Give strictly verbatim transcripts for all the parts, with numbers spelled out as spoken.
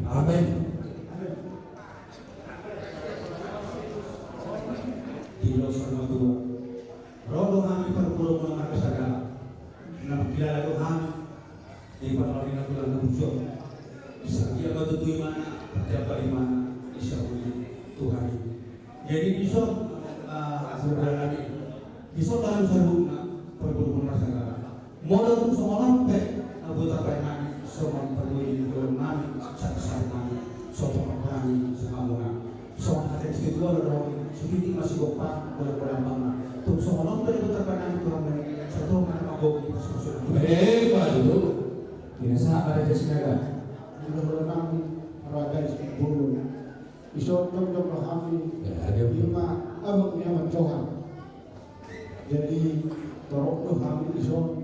Amen. Di los sama tua. Ro do hami parboruon marga Sagala. Na mangkilala do hami. Di parmarina tulang na burju on. Sadia ma tutu imana, sadia ma imana, isa puji Tuhan. Jadi dison, eh, saudara ni, dison dalam sabutna, parboruon marga Sagala. Molo tung songon on pe, na boi tarbaen nami, songon parboruon nami, satu satu nami, songon parboruon nami, songon muna. Songon hata ni situa do, sititik ma sigompa, bola-bola bangna. Tung songon on pe di putar panang Tuhan, satu mana manggoki pas kosong. Eh, Pak Dulu. Tidak salah pada Jessica. Bola-bola nami, Raja Iskubulu. Iso tong tong rohami. Ya, ada. Lima, abang ni amat Johan. Jadi, torop do hami dison,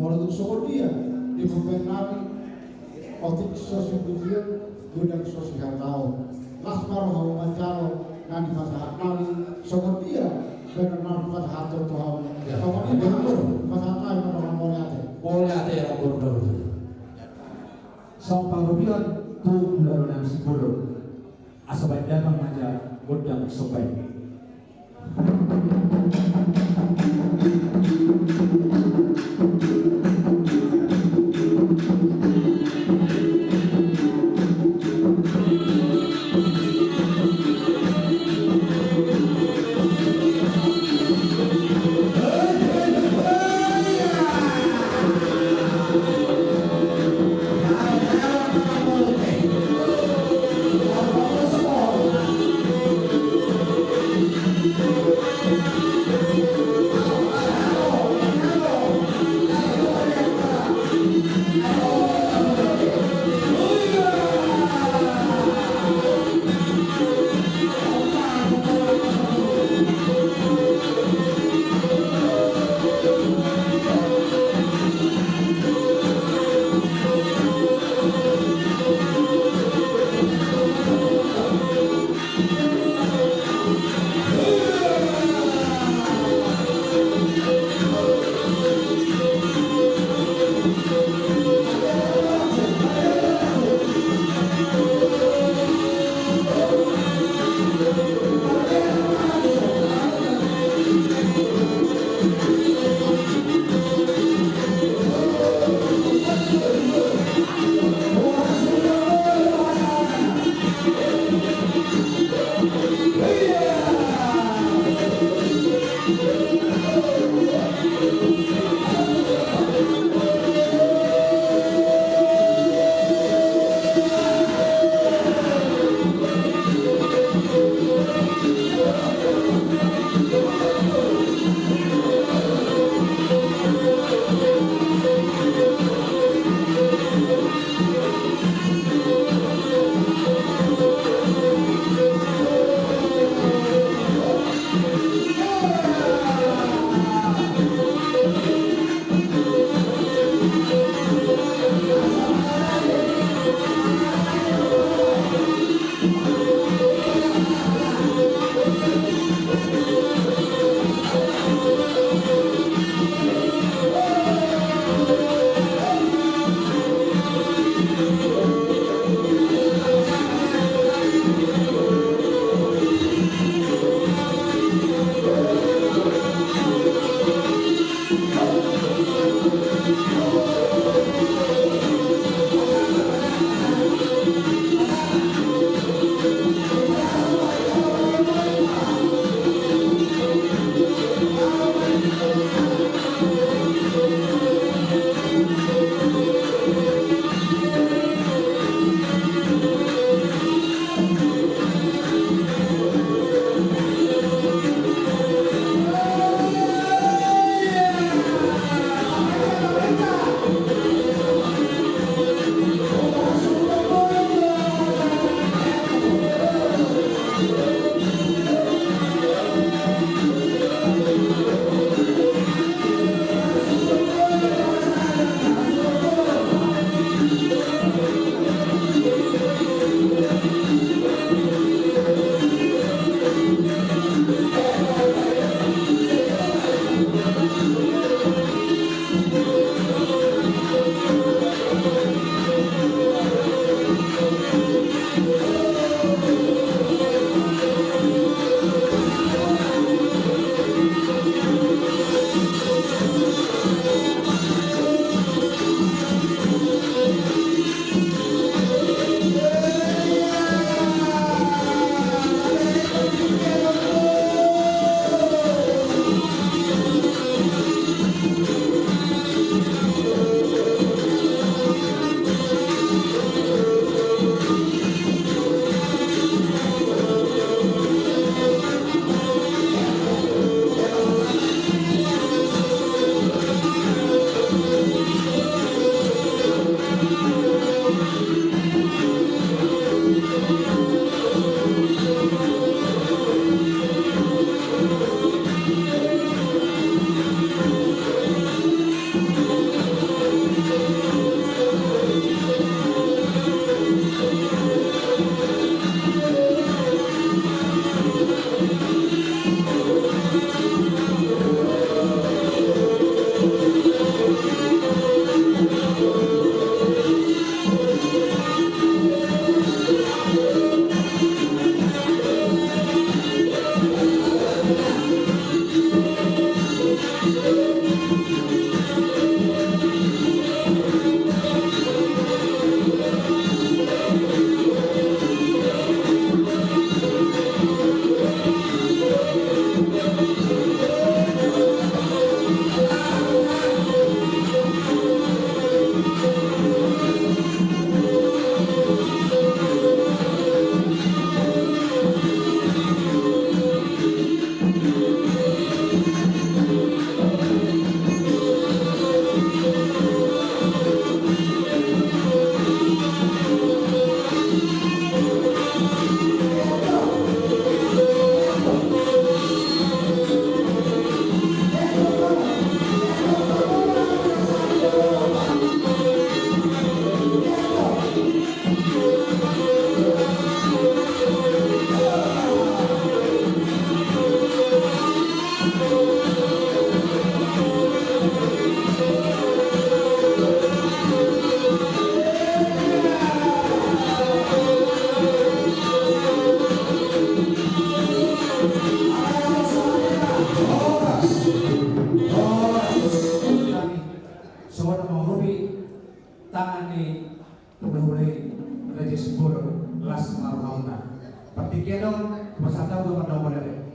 molo tung songon dia, di pembaen nami, otik so sipujion, godang so sihataon. Las ma roha manjalo, na dipasahat nami, songon dia, baenon nami pasahat tu hami. Ya. Songon dia, pasahat nami, pasahat nami, mauliate. Mauliate, ya, ampun, ampun. Songon parrobian, tu ulaon nami sipulu. Asa baen damang ma gondang somba i.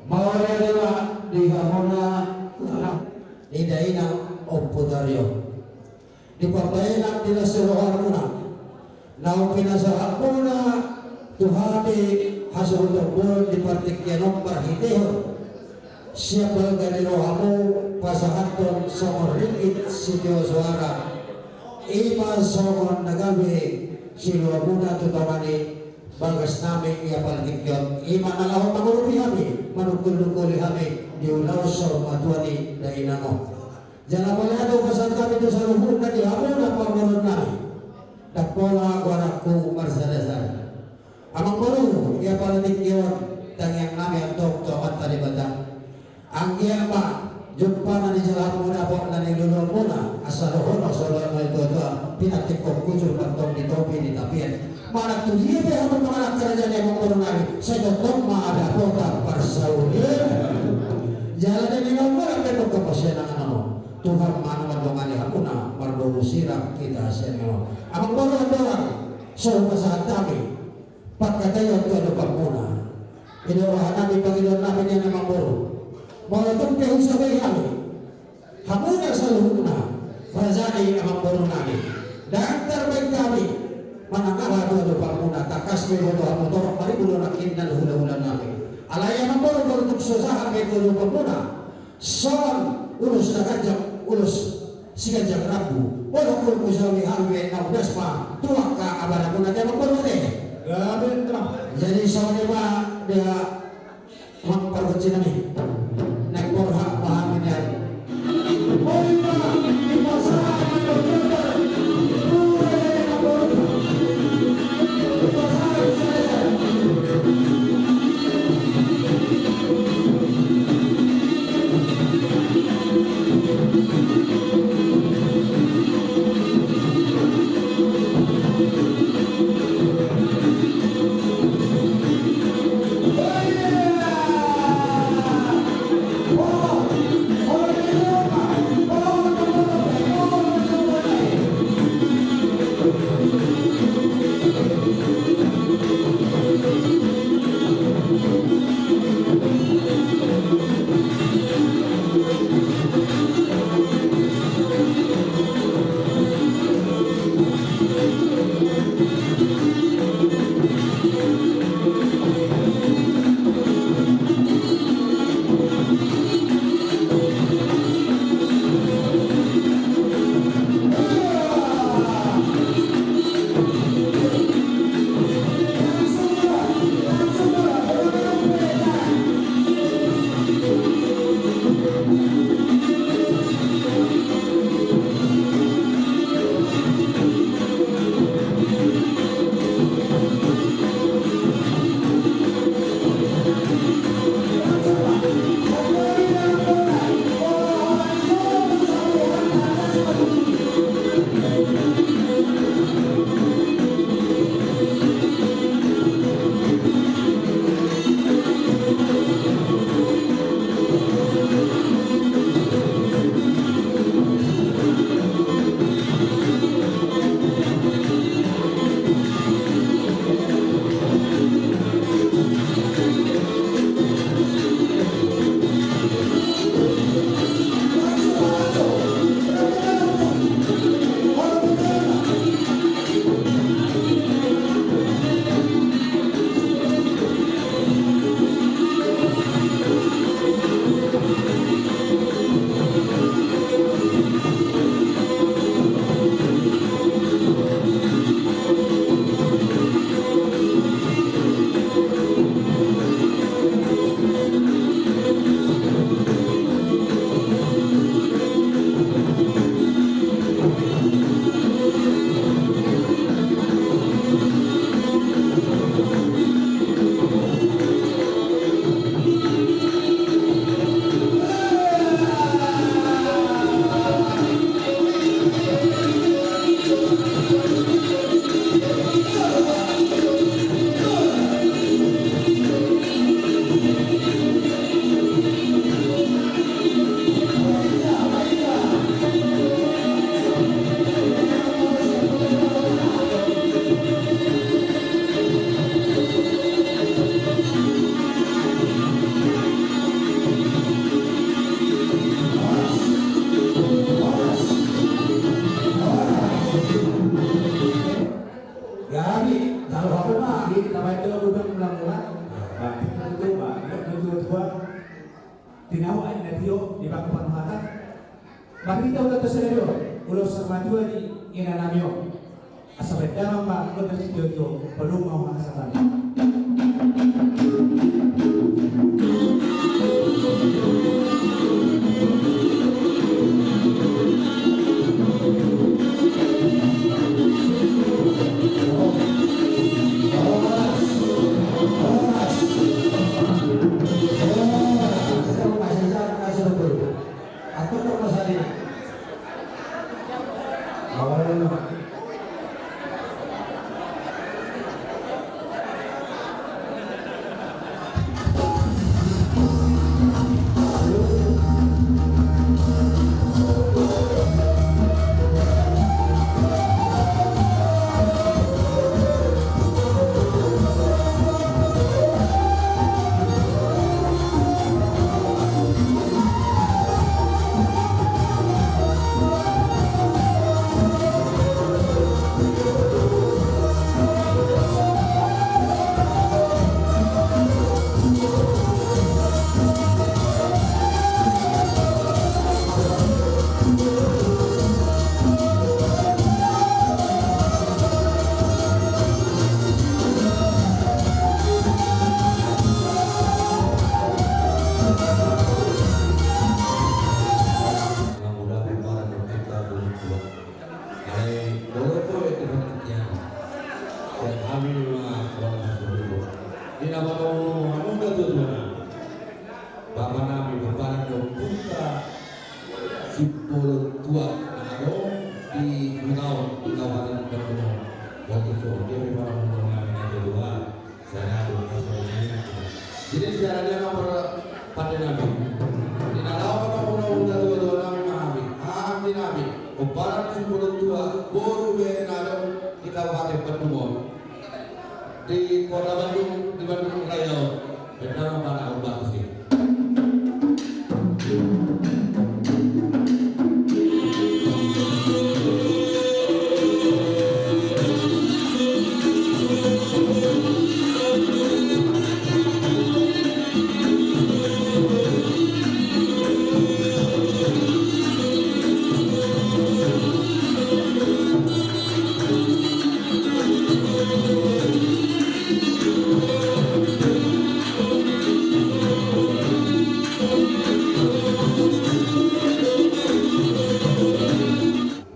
Mauliate ma di hamuna, di dainang Ompu Taryo. Di pambahenan di las ni rohamuna naung pinasahatmuna tu hami hasuhuton bolon di partingkian on marhitehon sian balga ni rohamu pasahathon songon ringgit sitio soara. I ma songon na gabe siluamuna tu tonga ni bagas nami ia partingkian on. I ma na laho mangurupi hami, manungkul-nungkuli hami di ulaon saur matua ni dainang on. Jala mauliate hupasahat hami tu saluhutna di hamuna pamoruon nami. Ndang pola goarangku marsada-sada. Amangboru, ia partingkian on tangiang nami antong tu Amanta Debata. Anggiat ma jumpang na nijalahanmuna, dapot na niluluanmuna, asa dohonon songon na nidok ni natuatua, pinantikhon hujur, mantong di topi ni tapian. Manang tu dia pe hamu mangalap harajaon ni amangboru nami, sai tongtong ma dapotan parsaulian. Jala di na niluluanmuna pe nunga masiangan on, Tuhan ma na mandongani hamuna, mardomu sirang hita sian on. Amangboru, andorang so hupasahat hami pangkataion tu adopanmuna, i do roha nami, pangidoan nami nian amangboru. Molo tung pe husabai hami, hamuna saluhutna, raja ni amangboru nami, ndang tarbahen hami manang aha tu adopanmuna, tangkas do diboto hamu, torop ma nian do nangkin na hula-hula nami. Alai amangboru, molo tung so sahat hami tu adopanmuna, songon ulos na ganjang, ulos siganjang rambu, molo tung husabai hami, na udas ma tu angka abaramuna, ate amangboru, ate. Gabe, tenang. Jadi songon i ma dia, amang pargonsi nami. Naeng borhat ma hami nian. Boi ma dipasahat ni dokter. Naung ai na tio di bangku panuhatan. Marhite ulaon tu sadari on, ulaon saur matua di inanami on. Asa baen damang ma gondang sitiotio, padomu ma hata sahali. Alai molo pe di panantian, sian hami ma hona sasuluhon. Di na manomunomu hamu na tuatua nami, bapa nami, bapa nami, Ompunta Simbolon Tua na adong di Hutaon, di Kabupaten Bandung. Waktu so dia memang manomunomu nami na tuatua. Jadi, sian dia ma pande nami. Di na laho manomunomu na tuatua nami ma hami, haha anggi nami, pomparan ni Simbolon Tua, boru bere na adong di Kabupaten Bandung on, di Kota Bandung, di Bandung Raya on. Baen damang ma na umbahen tusi.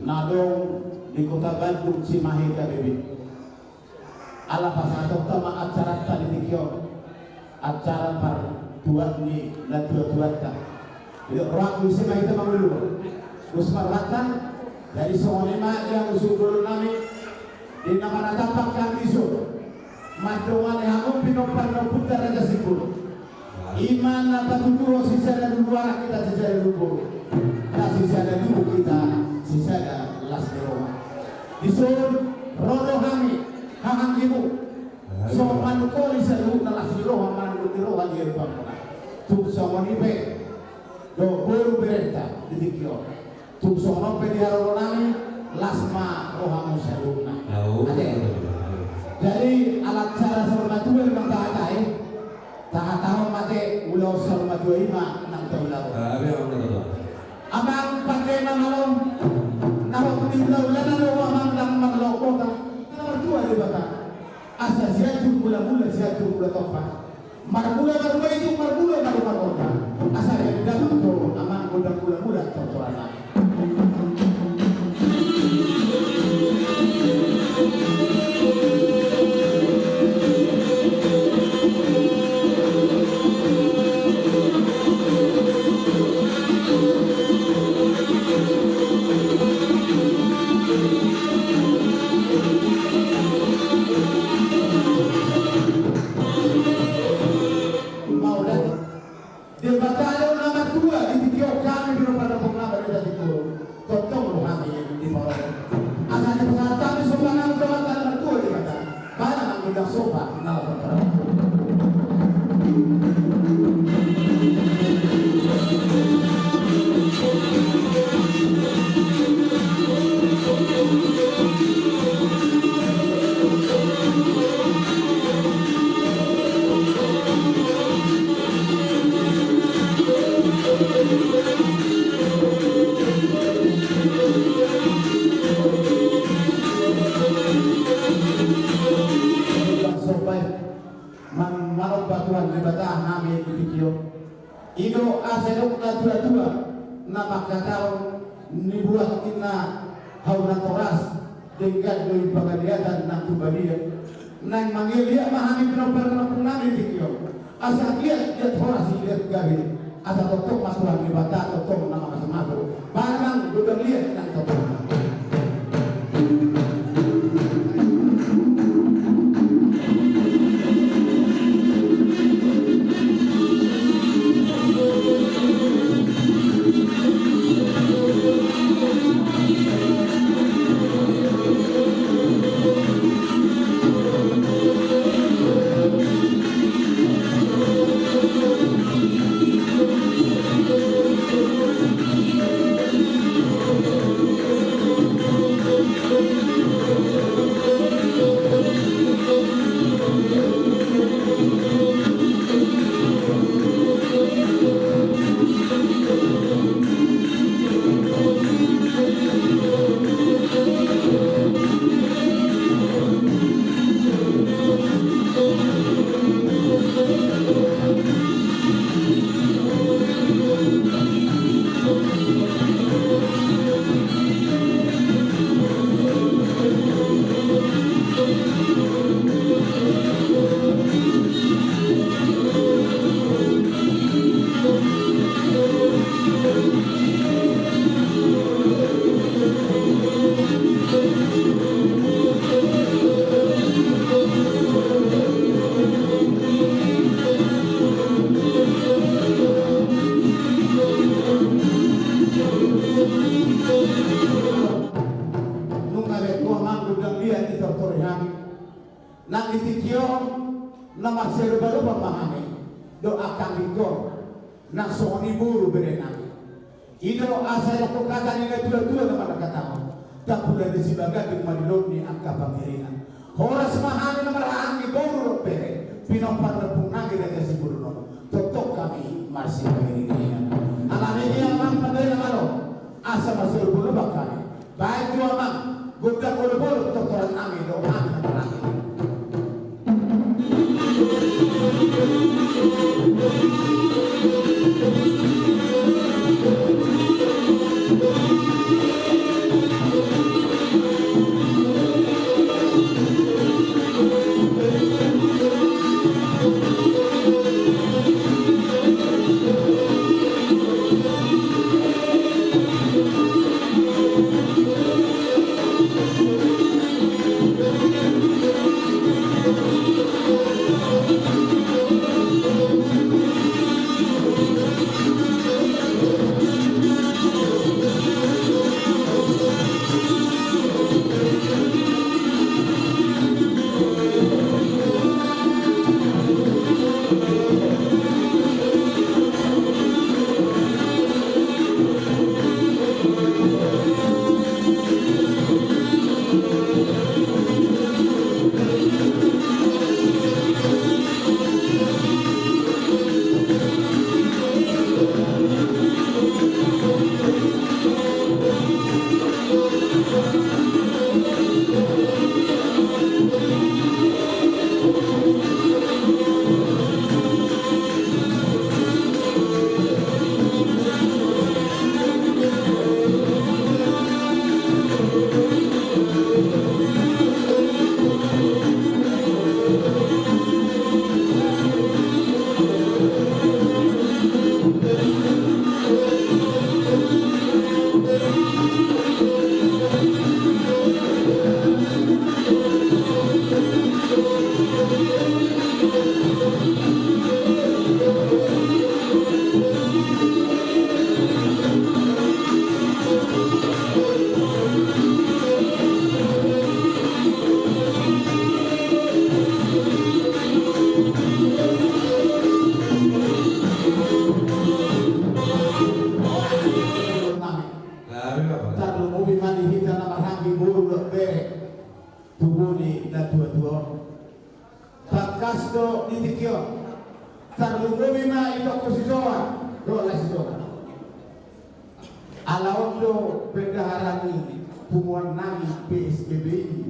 Na adong di Kota Bandung, Cimahi, K B B. Ala pasahatonta ma acaranta di tingki on, acara partuat ni natuatuanta. Jadi rohangku ise ma hita mangolu. Terus marhata, jadi songon i ma di hamu suhut bolon nami, di na manatap hami dison. Mandongani hamu pinompar ni Ompunta Raja Simbolon. I ma na patuduhon sisada lubu anak hita sisada lubu boru. Na sisada lubu hita sisada las ni roha. Dison ro do hami haha anggimu. So manungkoli saluhutna las ni roha manungkoli roha di Ompunta. Tung songon i pe do boru berenta di tingki on. Tung songon on pe di haroro nami, las ma rohamu saluhutna. Ate. Jadi alat cara saur matua memang tahatai. Tahatahon ma ate ulaon saur matua i ma nang taulahon. Amang pande na malo, na hot di ulaon na do amang nang marlohot. Na martua Debata. Asa Sianjur Mulamula, Sianjur Mulatompa. Marmula martua i tung marmula martua. Asa yang dapat tu amang gondang mulamula tortorana. Mauliate. Debata do na martua di tingki on, hami pinompar ni Ompunta Raja Simbolon. Tongtong do hami diparorot. Asa dipasahat hami somba nang tu Amanta na martua Debata. Baen ma gondang somba na laho tarpatupa. I do asa didok natuatua na mangkatahon, nibuat inna hau natoras, denggan do i pangaliatan nang tu badia. Naeng mangaliat ma hami pinompar ni ompung nami di tingki on. Asa liat, liat horas, liat gabe. Asa tongtong ma Tuhan Debata tongtong na mangasumasu. Bahen godang liat nang tongtong. Nunga be ho amang godang liat ditortori hami. Nang di tingki on na marsilupa-lupa ma hami dohot angka ginggor nang songon i boru bere nami. I do asa didok hata ni natuatua na mangkatahon, tampulon ni Sibaganding ma di lot ni angka pangiringan. Horas ma hami na marhaha ni boru dohot bere, pinompar ni ompung nami Raja Sibolon on. Tongtong hami marsipangiringiringan. Alani i amang pande na malo, asa marsilupa-lupa hami. Baen jo amang, gondang olop-olop tortoran nami dohot hami na marhaha. Tarlumobi ma di hita na marhaha ni boru dohot bere, tubu ni natuatua on. Tangkas do di tingki on, tarlumobi ma i tongko sisoa dohot lae sisoa. Ala on do pendahara ni punguan nami P S B B I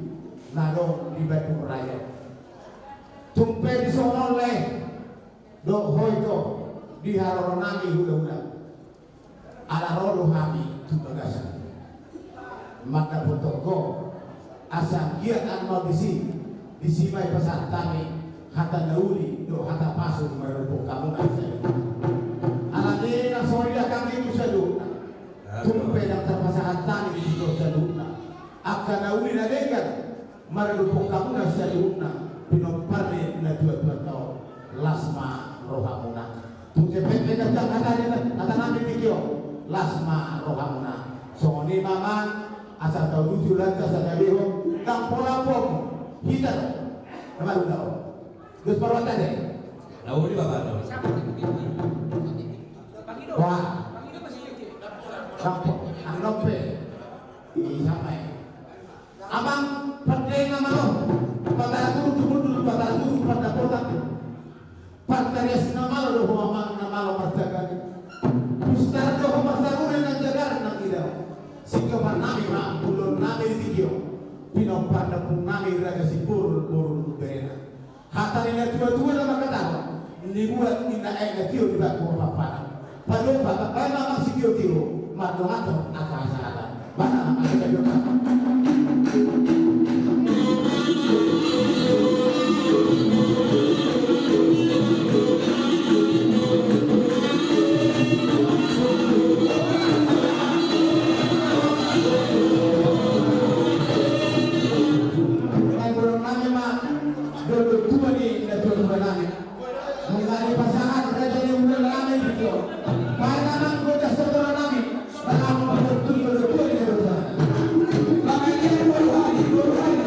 na adong di Bandung Raya. Tung pe dison on lae dohot ho ito, Di haroro nami hula-hula, ala ro do hami tu bagasan mandapothon ho, asa anggiat annon disi, disi ma dipasahat hami hata na uli dohot hata pasu maradophon hamuna saluhutna. Alani na so didakan i tu saluhutna, tung pe ndang tarpasahat hami tu saluhutna angka na uli na denggan maradophon hamuna saluhutna, pinompar ni natuatuanta on, las ma rohamuna. Tung pe ndang hata, hata nami tingki on, las ma rohamuna. Songon i ma amang, asa tauduti ulaonta sadari on, ndang pola pomo hita do. Nama ulaon. Dos parwata de. Lauri bapak do. Wah. Ndang po, annon pe. Ih, sama ya. Amang pande na malo, patara guru tumundul, patara guru pandapotan. Partarias na malo do ho amang na malo martagari. Pustar do ho marsarune nang jagar nang ida. Singkop nami ma, bulon nami di tingki on. Pinompar ni ompung nami Raja Siborul, boru ni berena. Hata ni natuatua na mangkatahon, nibuat ninna aek na tio di batu paparan. Padopa baen ma amang sitiotio, mardongan do angka hasahatan. Bana ma amang sitiotio. Nai boru nami ma. Dolo tua ni natuatua nami. Mengari pasangan raja ni ula nami gitu. Pada nang godas saudara nami. Dalam waktu dolo tua ni natuatua. Pakai dia boru hali, boru hali.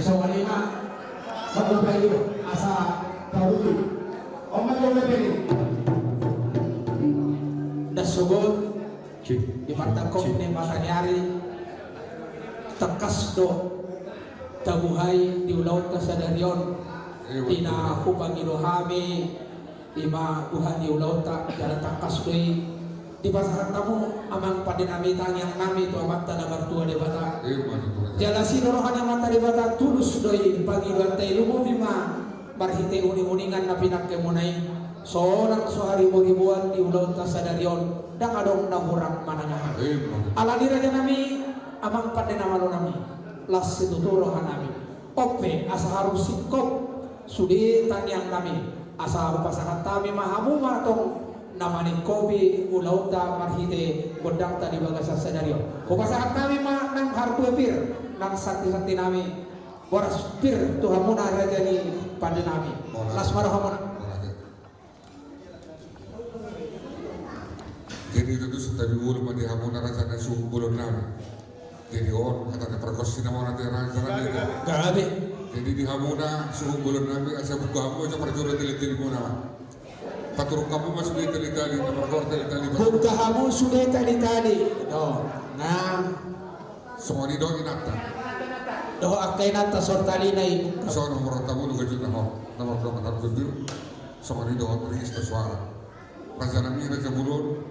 Songon i ma. Asa tauduti. Oma tole pede. Nda sogot. Di partangkok ni mata ni ari, tangkas do tabuhai di ulaonta sadari on. Di na hupangido hami, i ma buha ni ulaonta, jala tangkas do i dipasahat hamu amang pande nami, tangiang nami tu Amanta na martua Debata. Jala asi do roha ni Amanta Debata, tulus do i pangidoanta i, lumobi ma marhite uninguningan na pinangkemuna i. Sonang so hariboriboan di ulaonta sadari on, ndang adong na hurang manang aha. Alani raja nami, amang pande na malo nami, las situtu roha nami. On pe asa haru singkop sude tangiang nami, asa hupasahat hami ma hamu ma tong na maningkopi ulaonta marhite gondangta di bagasan sadari on. Hupasahat hami ma nang harbue pir, nang santisanti nami, Horas pir tu hamuna raja ni pande nami. Las ma rohamuna. Jadi tutu santabi bolon ma di hamuna raja na suhut bolon nami. Jadi on hata na pargonsi nama on ate raja nami. Jadi di hamuna suhut bolon nami asa buka hamu asa parjolo tele-tele muna. Paturuk hamu ma sude tali-tali na margoar tali-tali. Buka hamu sude tali-tali. Do na. Songon i do inanta. Do angka inanta sortalina i. Songon i do hot ringis do suara. Raja nami raja bolon.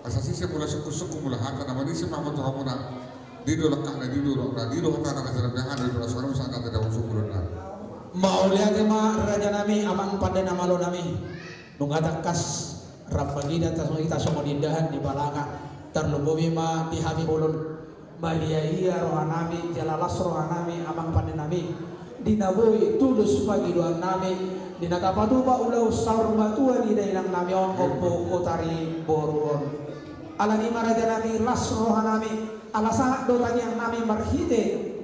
Asa sise mula sungkun-sungkun mula hata na manise ma tu hamuna. Dido langkatna dido rohana dido hatana raja nami hana dido raja nami sangkata daun sungkun na. Mauliate ma raja nami amang pande na malo nami. Nunga tangkas rap bagida tasongon hita songon indahan di balanga. Tarlumobi ma di hami bolon. Malia-ia rohanami jala las rohanami amang pande nami. Di na boi tulus pangidoan nami di na tapatupa ulaon saur matua ni dainang nami on ompu hutari boru on. Alani i ma raja nami las rohanami ala sahat do tangiang nami marhite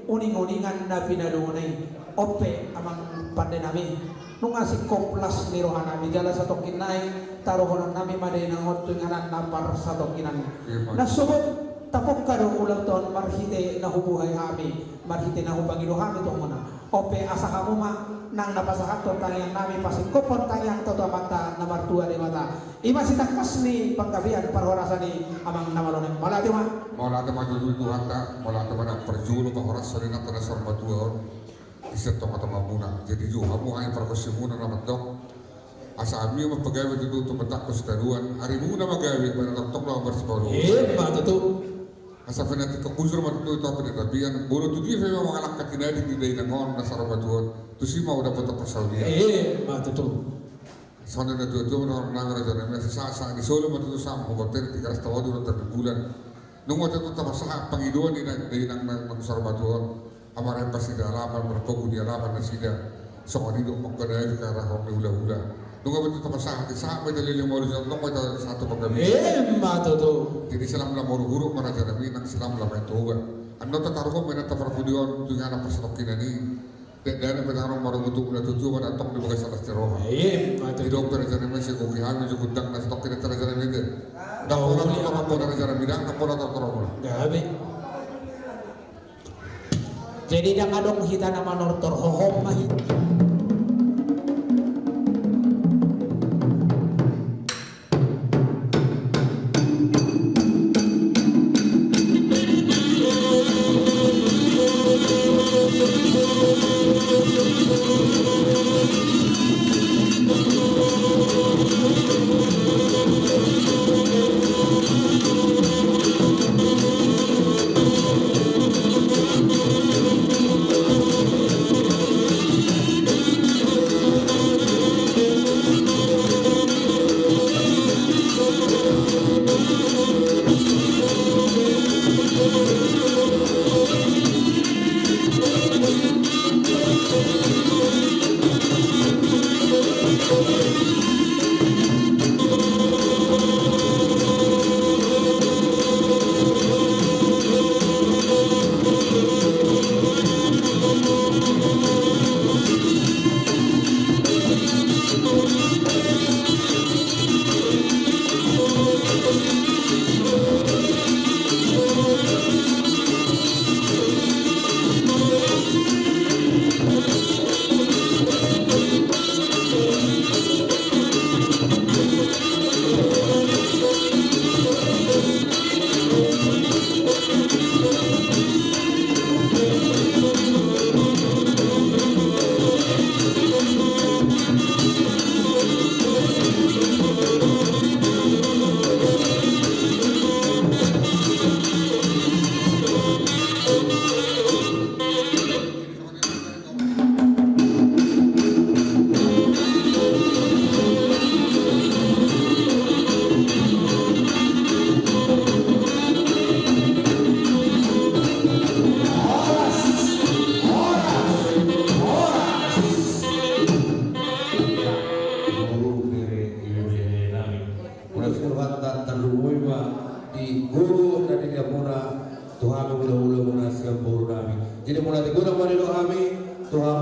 uning-uningan na pinadongan i. On pe amang pande nami. Nunga singkop las ni rohanami jala satongkin nai taruhonon nami ma dainang on tu inganan na parsatongkinan. Na sogot tapungka do ulaonta on marhite na hubuhai hami marhite na hupangido hami tu hamuna. On pe asa hamu ma nang na pasahathon tangiang nami pasingkophon tangiangta tu Amanta na martua Debata. I ma sitangkas ni panggabean parhorasan i amang na malo nami. Mauliate ma. Mauliate ma tutu tu Tuhanta mauliate ma nang parjolo pahorashon inanta na saur matua on. Di sian tonga-tongamuna. Jadi jo hamu hami pargonsimuna na mandok. Asa hami ma pagabe tutu tu mandok sitaruan arimuna ma gabe baen tongtong na marsipalo. Ima tutu. Asa pinatik hujur ma tutu tu hata ni tapian bolo tu dia pe ma mangalangka tinadi di dainang on na saur matua on. Tusi ma uda poto parsaulian. Ima tutu. Songon na tutu ma na raja nami asa saat-saat ni solo ma tutu sama hobat tadi tiga ratus tawa dua ratus bulan. Nunga tutu tapasahat pangidoan ni dainang na saur matua on. Amar hepasi di alaman marpogu di alaman nasida. Songon i do mangkada aja karahon ni hula-hula. Nunga tutu tapasahat di sahat ma ita lele malu sahat ma ita sahat tu panggabean. Ima tutu. Jadi salam lam huru-huru ma raja nami nang salam lam ai toba. Annon tataruhon ma inanta parpudi on tu inganan parsatongkinan i. Dek dana petang rong marungutuk na tutu ma datong di bagas atas teroha. Ima tutu. Idok pe raja nami segoki hami jukundang na satongkinan raja nami te. Dapola tortorong raja nami dang dapola tortorong. Gabe. Jadi dang adong hita na manortor hohom ma hita.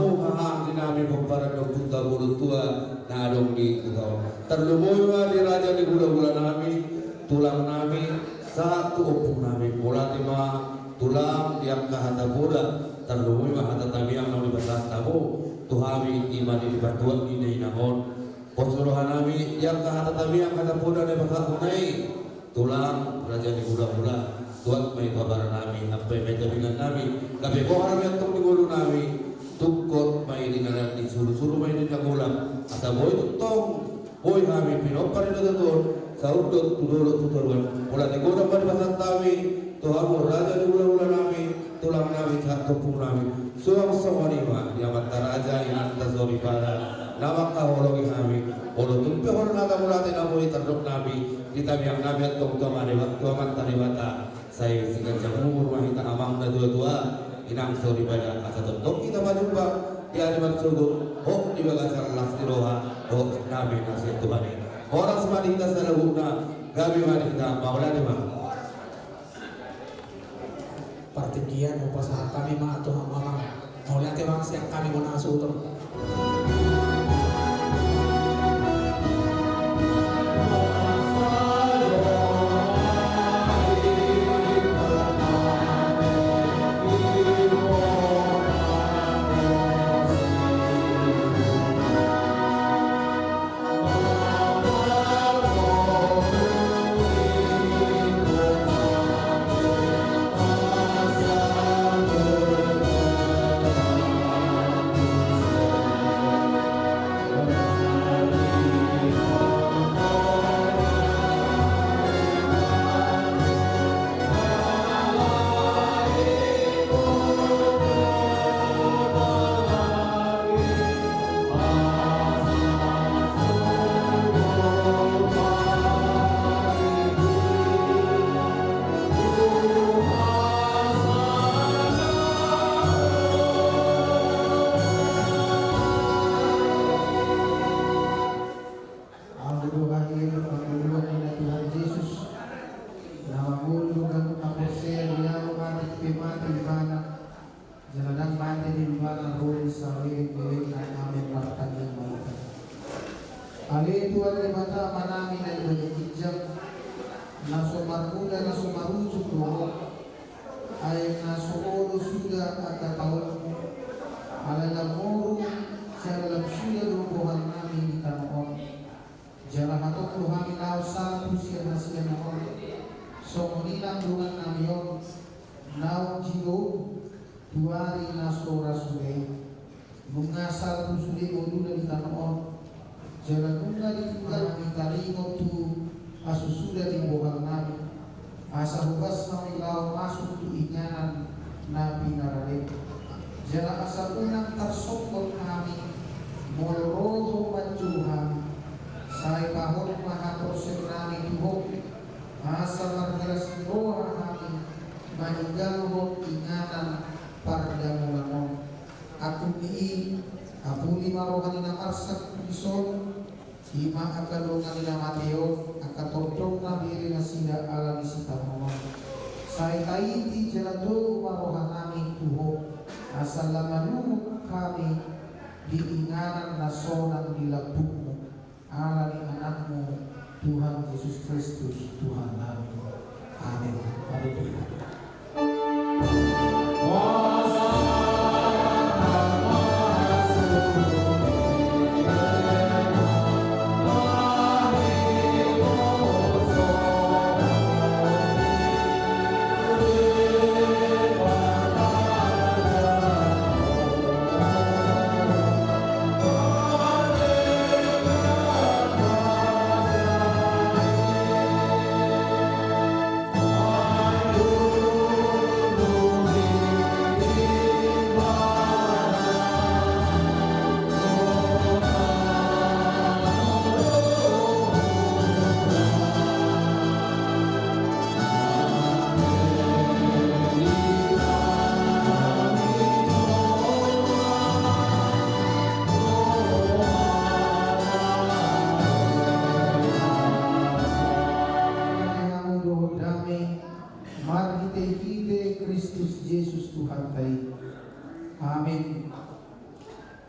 Haha di nami pomparan ni ompunta molo tua na adong di huta on. Tarlumobi ma di raja ni hulahula nami, tulang nami, sahat tu ompung nami. Mauliate ma tulang di angka hata poda, tarlumobi ma hata tamiang naung dipasahat hamu tu hami, i ma di partuat ni na inang on. Pos roha nami di angka hata tamiang hata poda na dipasahat hamuna i. Tulang, raja ni hulahula, tuat ma i tu habara nami, ampe ma i tu abingan nami, gabe boha nami antong di ngolu nami, tungkot ma i di na landi, suru-suru ma i di na golap, asa boi tongtong, boi hami pinompar ni datu on, saundot tu dolok tu toruan, molo ate godang ma dipasahat hami, tu hamu raja ni hulahula nami, tulang nami, sahat tu ompung nami. Suang songon i ma di amanta raja, inanta soripada, na mangkaholongi hami. Molo tung pe holan hata mauliate na boi tardok nami, di tamiang nami antong tu ama Deba-, tu amanta Debata, sai siganjang umur ma hita amang na tua-tua, inang soripada, asa tongtong hita pajumpang di ari marsogot, hot di bagasan las ni roha, hot nami na sian Tuhan i. Horas ma di hita saluhutna, gabe ma di hita, mauliate ma. Partingkian hupasahat hami ma tu hamu amang. Mauliate ma sian hami bona suhut. Ahu do hahilon pangoluan ni na Tuhan Jesus, na mangolu do ganup na porsea di ahu, mate pe mate ibana, jala ndang mate be ibana, ro di saleleng-lelengna. Amen. Martangiang ma hita. Ale Tuhan Debata Amanami na di banua ginjang, na so marmula na so marujung do Ho, ai na so olo suda angka taonmu, alai lam moru jala lam suda do bohalnami di tano on. Jala hatop do hami laho salpu sian hasiangan on, songon i nang dongannami on naung dijou tu ari na so ra suda i. Nunga salpu sude ngoluna di tano on, jala nunga ditinggal hami taringot tu hasusuda ni bohalnami, asa hobas hami laho masuk tu inganan na pinarade. Jala asa unang tarsonggot hami, molo ro Ho manjou hami, sai pahot ma haporseaonnami tu Ho, asa marhiras ni roha hami maninggalhon inganan pardamolan on. Angkup ni i, apuli ma roha ni na marsak tu dison, i ma angka dongan ni na mate on, angka tondong na bere nasida ala ni sitaonon on. Sai taiti jala togu ma rohanami tu Ho, asa lam malungun hami di inganan na sonang di lambungmu. Ala ni Anakmu, Tuhan Jesus Kristus, Tuhannami. Amen. Haleluya.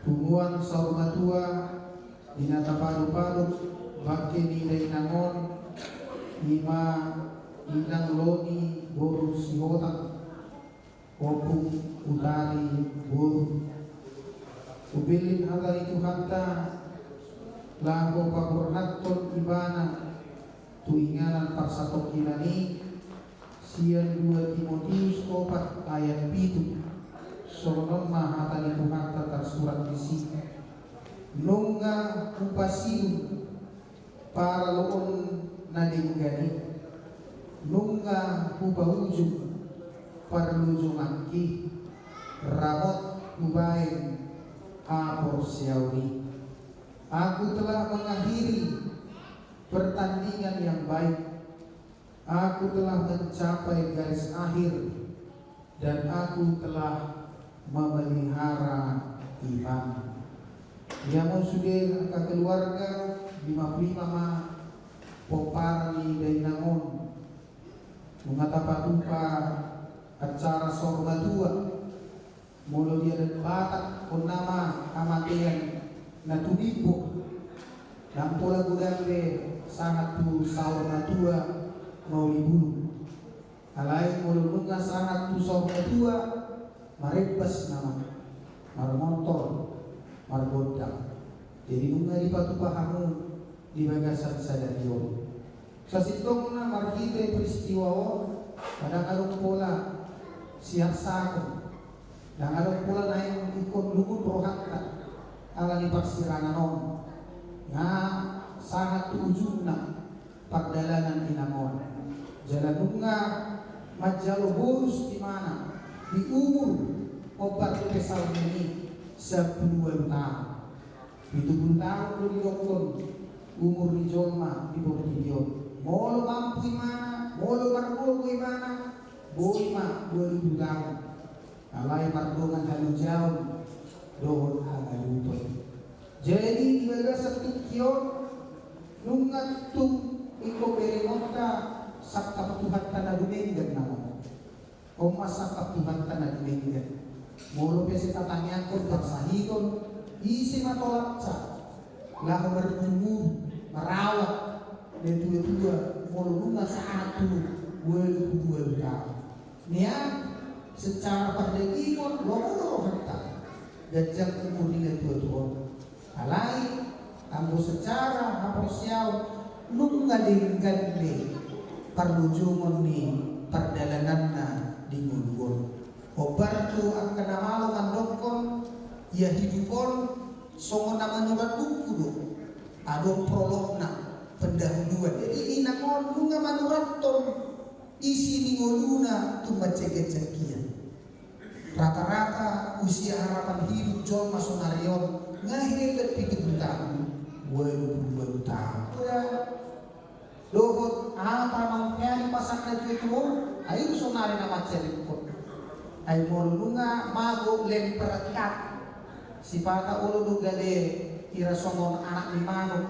Punguan saur matua di na tapalu-palu bangke ni dainang on, i ma inang Loni boru Sihotang, ompung Utari boru. Hubelin hata ni Tuhanta laho paborhathon ibana tu inganan parsatongkinan i, sian dua Timoteus opat ayat pitu. Songon on ma hata ni Tuhanta tarsurat disi: Nunga hupasium paraloon na denggan i, nunga hupaujung parlojonganki, ramot hubaen haporseaon i. Aku telah mengakhiri pertandingan yang baik. Aku telah mencapai garis akhir dan aku telah memelihara iman. Ia ma sude angka keluarga, lima puluh lima ma pomparan ni dainang on. Nunga tapatupa acara saur matua. Molo di adat Batak, on nama hamatean na tumimbo. Ndang pola godang be sahat tu saur matua mauli bulung. Alai molo nunga sahat tu saur matua, marembas nama, marmontor, margondang. Jadi nunga dipatupa hamu di bagasan sadari on. Sasintongna marhite peristiwa on, ndang adong pola siarsakon, ndang adong pola naeng ingkon lungun rohanta ala ni parsirangan on. Nga sahat tu ujungna pardalanan inang on. Jala nunga manjalo bonus ibana di umur, ombar dope saurna i, sampulu ualu taon. Pitu pulu taon do didokkon umur ni jolma di portibi on. Molo mampu ibana, molo margogo ibana, boi ma ualu pulu taon. Alai mardongan halojaon dohot hagaluton. Jadi di bagasan tingki on, nunga tung ingkon berengonta sangkap Tuhanta na dumenggan nama. On ma sangkap Tuhanta na dumenggan. Molo pe sai tatangiangkon parsahithon, ise ma tolapsa laho marguru, marawat natuatua, molo nunga sahat tu ualu pulu ualu taon. Nian secara pardagingon lomo do rohanta ganjang umur ni natuatua on. Alai anggo secara haporseaon nunga denggan be parlojongon ni pardalananna di ngolu on. Ombar tu angka na malo mandokkon, ia hidup on songon na manurat buku do. Adong prologna, pendahuluan. Jadi inang on nunga manurathon isi ni ngoluna tung mansai ganjang hian. Rata-rata usia harapan hidup jolma sonari on nga hebat pitu pulu taon, ualu pulu ualu taon. Dohot aha ma naung hea dipasahat natuatua on, ai sonari na mansai ringkot. Ai molo nunga mago lemperkat, sipata olo do gale ira songon anak ni manuk,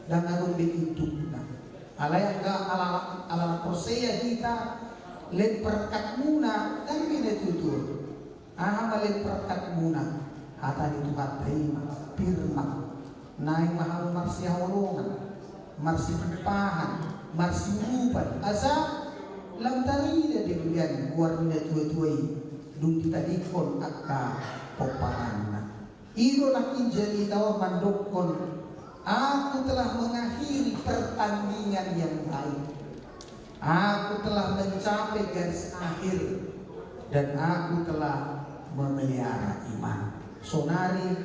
ndang adong be indukna. Alai anggo ala, ala porsea hita, lemperkatmuna ndang be natuatua. Aha ma lemperkatmuna? Hata ni Tuhanta i ma, firman. Naeng ma hamu marsihaholongan, marsitumpahan, marsiurupan, asa lam tarida denggan goar ni natuatua i dung ditadingkon angka pomparanna. I do nangkin jamita on mandokkon: Aku telah mengakhiri pertandingan yang baik. Aku telah mencapai garis akhir dan aku telah memelihara iman. Sonari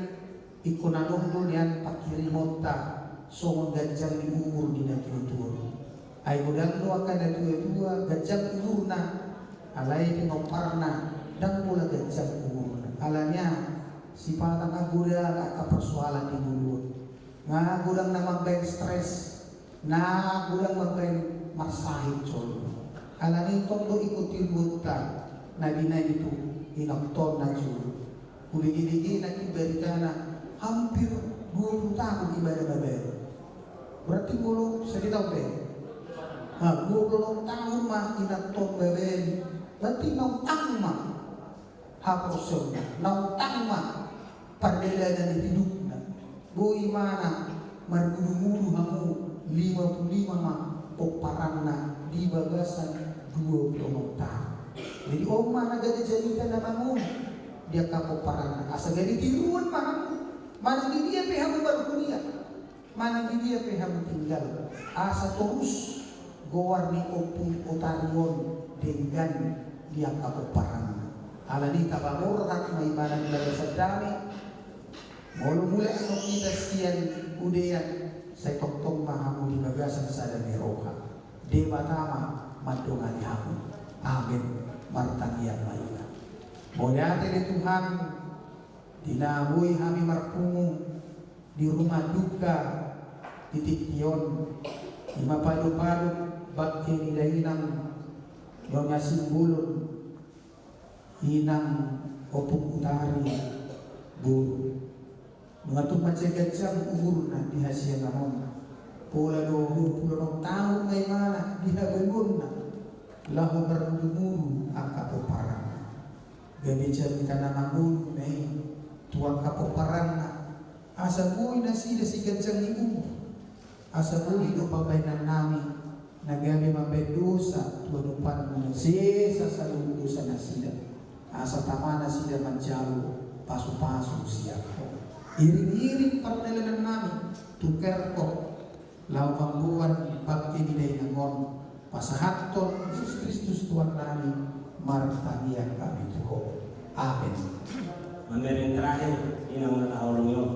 ingkon adong do nian panghirimonta songon ganjang ni umur ni natuatua. Ai godang do angka natuatua ganjang umurna, alai pinomparna ndang pola ganjang umurna. Alani i sipata nga godang angka persoalan di ngolu on. Nga godang na mambaen stres, nga godang mambaen marsahit jolma. Alani i tong do ingkon tiruonta na binaen tu inantong na jolo. Hubege-bege nangkin baritana hampir dua puluh tahun ibana mambaen. Berarti molo sahali taon be, ha, dua puluh tahun ma inantong mambaen. Berarti naung tang ma haporseaonna, naung tang ma pardalanan ni hidupna. Boi manang marmudu-mudu hamu, lima pulu lima ma pomparanna di bagasan dua pulu onom taon. Jadi on ma na gabe jamita na mangolu di angka pomparanna. Asa gabe tiruon ma hamu, manang di dia pe hamu markuliah, manang di dia pe hamu tinggal, asa torus goar ni Ompu Utari on denggan di angka pomparanna. Alani i tapaborhat ma ibana di bagasan dame. Molo mulak annon hita sian udean, sai tongtong ma hamu di bagasan sada ni roha. Debata ma mandongani hamu. Amen. Martangiang ma hita. Mauliate di Tuhan, di na boi hami marpungu di rumah duka di tingki on, i ma palu-palu bangke ni dainang Nyonya Simbolon, inang Ompu Utari boru. Nunga tung mansai ganjang umurna di hasiangan on. Pola do dua pulu onom taon ma ibana di habaluonna laho marmudu-mudu angka pomparanna. Gabe jamita na mangolu ma i tu angka pomparanna, asa boi nasida siganjang ni umur. Asa boi do pambahenannami na gabe mambahen dosa tu adopanmu, sesa saluhut dosa nasida. Asa tama nasida manjalo pasu-pasu sian Ho. Iring-iring pardalanannami tu kerkop laho mamboan bangke ni dainang on, pasahathon Jesus Kristus Tuhannami, martangiang hami tu Ho. Amen. Mamereng terakhir, inang na taholongi on.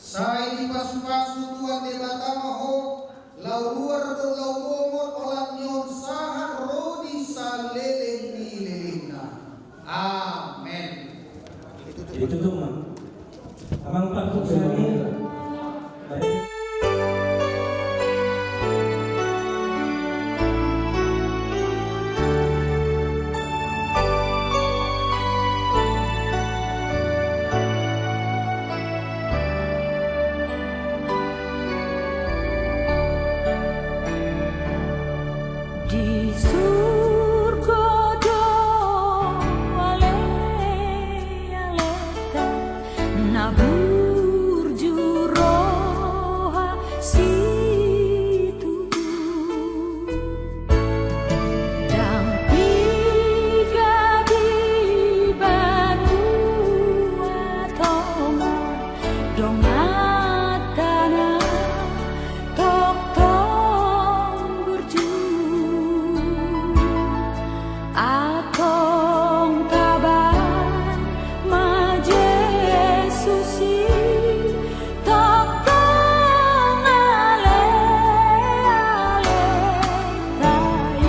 Sai dipasupasu Tuhan Debata ma ho, laho ruar dohot laho bongot, olat ni on sahat ro di saleleng ni lelengna. Amen. Ditutup ma. Amang parpusami. Di surgo do ale. Na burju roha situtu, ndang piga di banua tonga, donganta na tongtong burju. Antong taba ma Jesus i, tongtong ale-aleta i.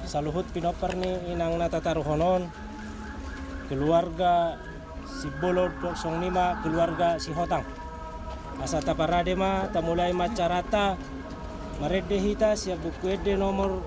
Saluhut pinompar ni inang na tataruhon on, keluarga Simbolon, songon i ma keluarga Sihotang. Asa taparade ma, tamulai ma acaranta. Marende hita sian Buku Ende nomor.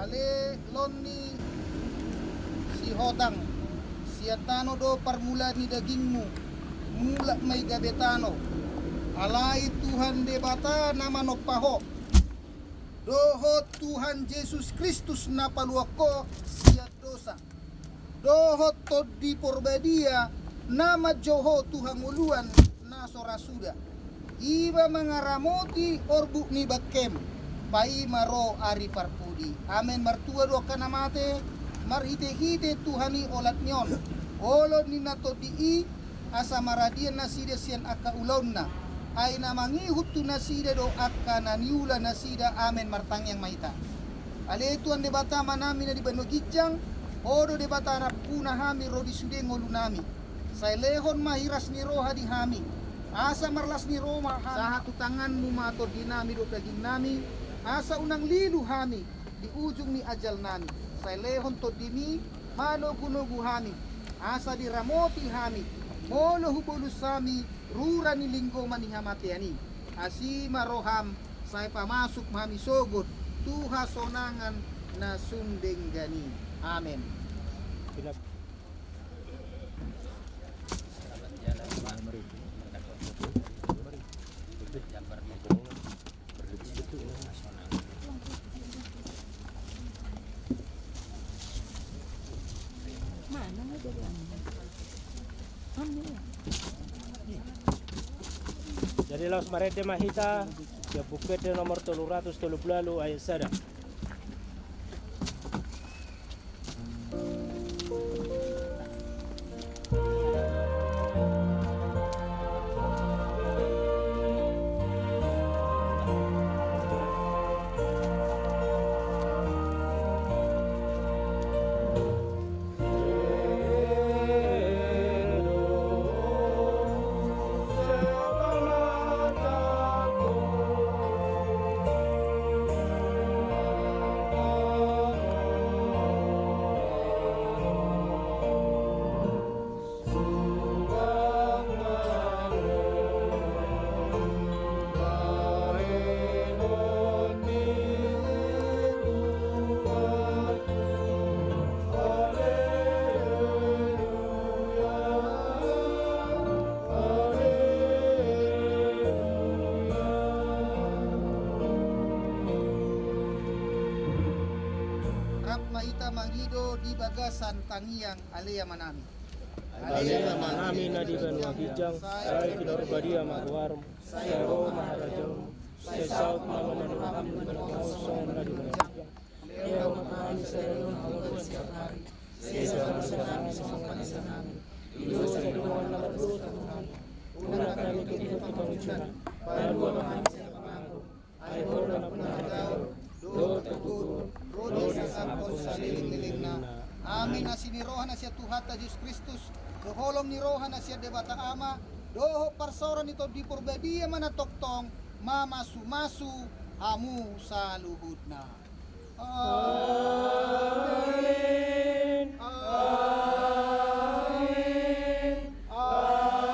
Ale lon ni Sihotang, sian tano do parmulaan ni dagingmu, mulak ma i gabe tano. Alai Tuhan Debata na manompa ho, dohot Tuhan Jesus Kristus na paluahon ho sian dosa, dohot Tondi Porbadia na manjou ho tu hangoluan na so ra suda, i ma mangaramoti orbuk ni bangkem, paima ro ari parpudi. Amen. Martua do angka na mate marhite-hite Tuhan i olat ni on, olo ninna Tondi i, asa maradian nasida sian angka ulaonna. Ai na mangihut tu nasida do angka na niula nasida. Amen. Martangiang ma hita. Ale Tuhan Debata Amanami na di banua ginjang, Ho do Debata nampuna hami ro di sude ngolunami. Sai lehon ma hiras ni roha di hami, asa marlas ni roha ma hami. Sahat tu tanganmu ma tondinami dohot dagingnami, asa unang lilu hami di ujung ni ajalnami. Sai lehon Tondimi manogu-nogu hami, asa diramoti hami molo hubolus hami rura ni linggoman ni hamatean i. Asi ma roham, sai pamasuk ma hami sogot tu hasonangan na sun denggan i. Amen. Jadi laos marende ma hita sian Buku Ende nomor tolu ratus tolu pulu ualu ayat sada. Rap ma hita mangido di bagasan tangiang. Ale Amanami. Ale Amanami na di banua ginjang, sai pinarbadia ma goarmu, sai ro ma harajaonmu, sai saut ma lomo ni roham di banua on songon na di banua ginjang. Lehon ma tu hami sadari on hangoluan siapari, sesa ma hami songon panesanami Di dosa ni roha na mardosa, Tuhan, unang hami togihon tu pangunjunan. Palua ma hami sian pangago. Ai Ho do nampuna hataM dohot hatuturon, ro di hasangapon saleleng ni lelengna. Amin. Asi ni roha na sian Tuhanta Jesus Kristus, dohot holong ni roha na sian Debata Ama, dohot parsaoran ni Tondi Porbadia ma na tongtong mamasumasu hamu saluhutna. Amin. Amin. Amin.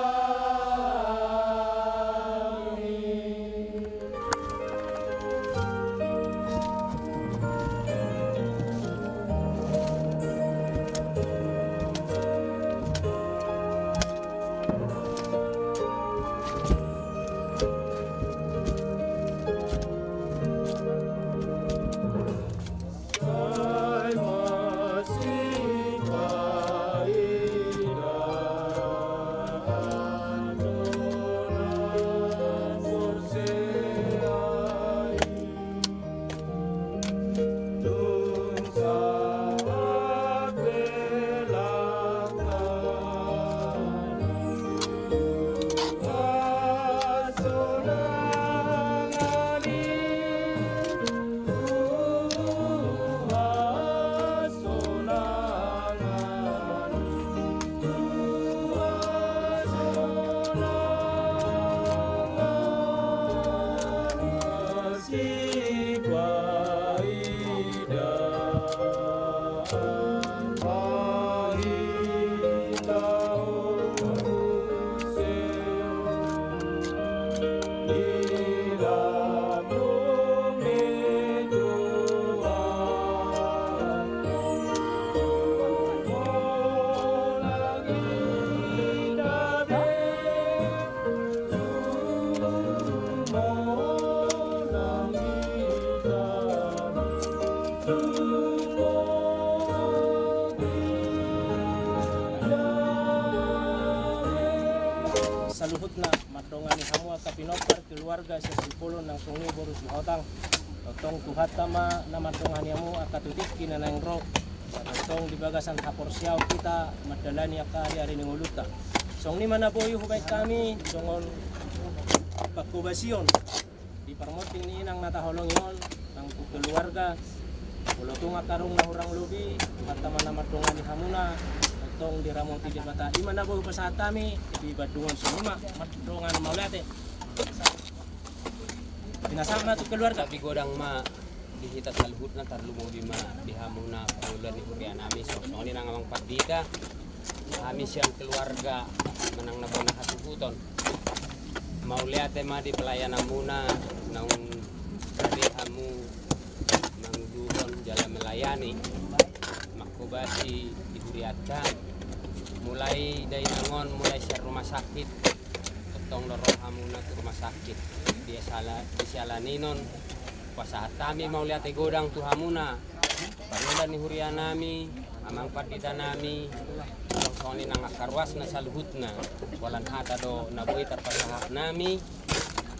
Saluhutna mandongani hamu angka pinompar keluarga sian Simbolon nang songon i boru Sihotang. Tongtong Tuhanta ma na mandongani hamu angka tu tingki na naeng ro. Tongtong di bagasan haporseaon hita mandalani angka ari-ari ni ngolunta. Songon i ma na boi hubaen hami songon panghobasion di parmonting ni inang na taholongi on, nang tu keluarga, molo tung angka dung na hurang lobi, Tuhanta ma na mandongani hamuna, tongtong diramoti Debata. I ma na boi hupasahat hami di bandungan, songon i ma mandongani mauliate. Pinasahat ma tu keluarga. Tapi godang ma di hita saluhutna, tarlumobi ma di hamuna parngoluan ni huria nami, songon i nang amang pandita. Hami sian keluarga manang na bona hasuhuton, mauliate ma di pelayananmuna, naung rade hamu manguluhon jala melayani, manghobasi di hurianta. Mulai dainang on, mulai sian rumah sakit, tongtong do ro hamuna tu rumah sakit. Di siala, di siala ni on, pasahat hami mauliate godang tu hamuna, parngoluan ni huria nami, amang pandita nami, songon i nang angka ruasna saluhutna. Holan hata do na boi tarpasahat nami.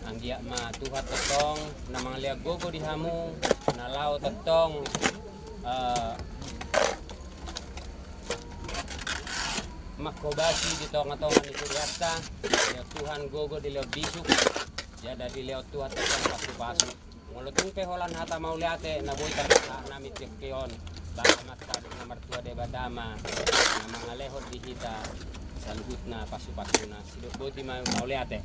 Anggiat ma Tuhan tongtong na mangalean gogo di hamu, na laho tongtong, eh, manghobasi di tonga-tonga ni hurianta. Dilehon Tuhan gogo, dilehon bisuk, jala dilehon Tuhan tongtong pasu-pasu. Molo tung pe holan hata mauliate na boi tarpasahat nami di tingki on, baen ma tu Amanta na martua Debata ma na mangalehon di hita saluhutna pasu-pasuna. Sidok boti ma mauliate.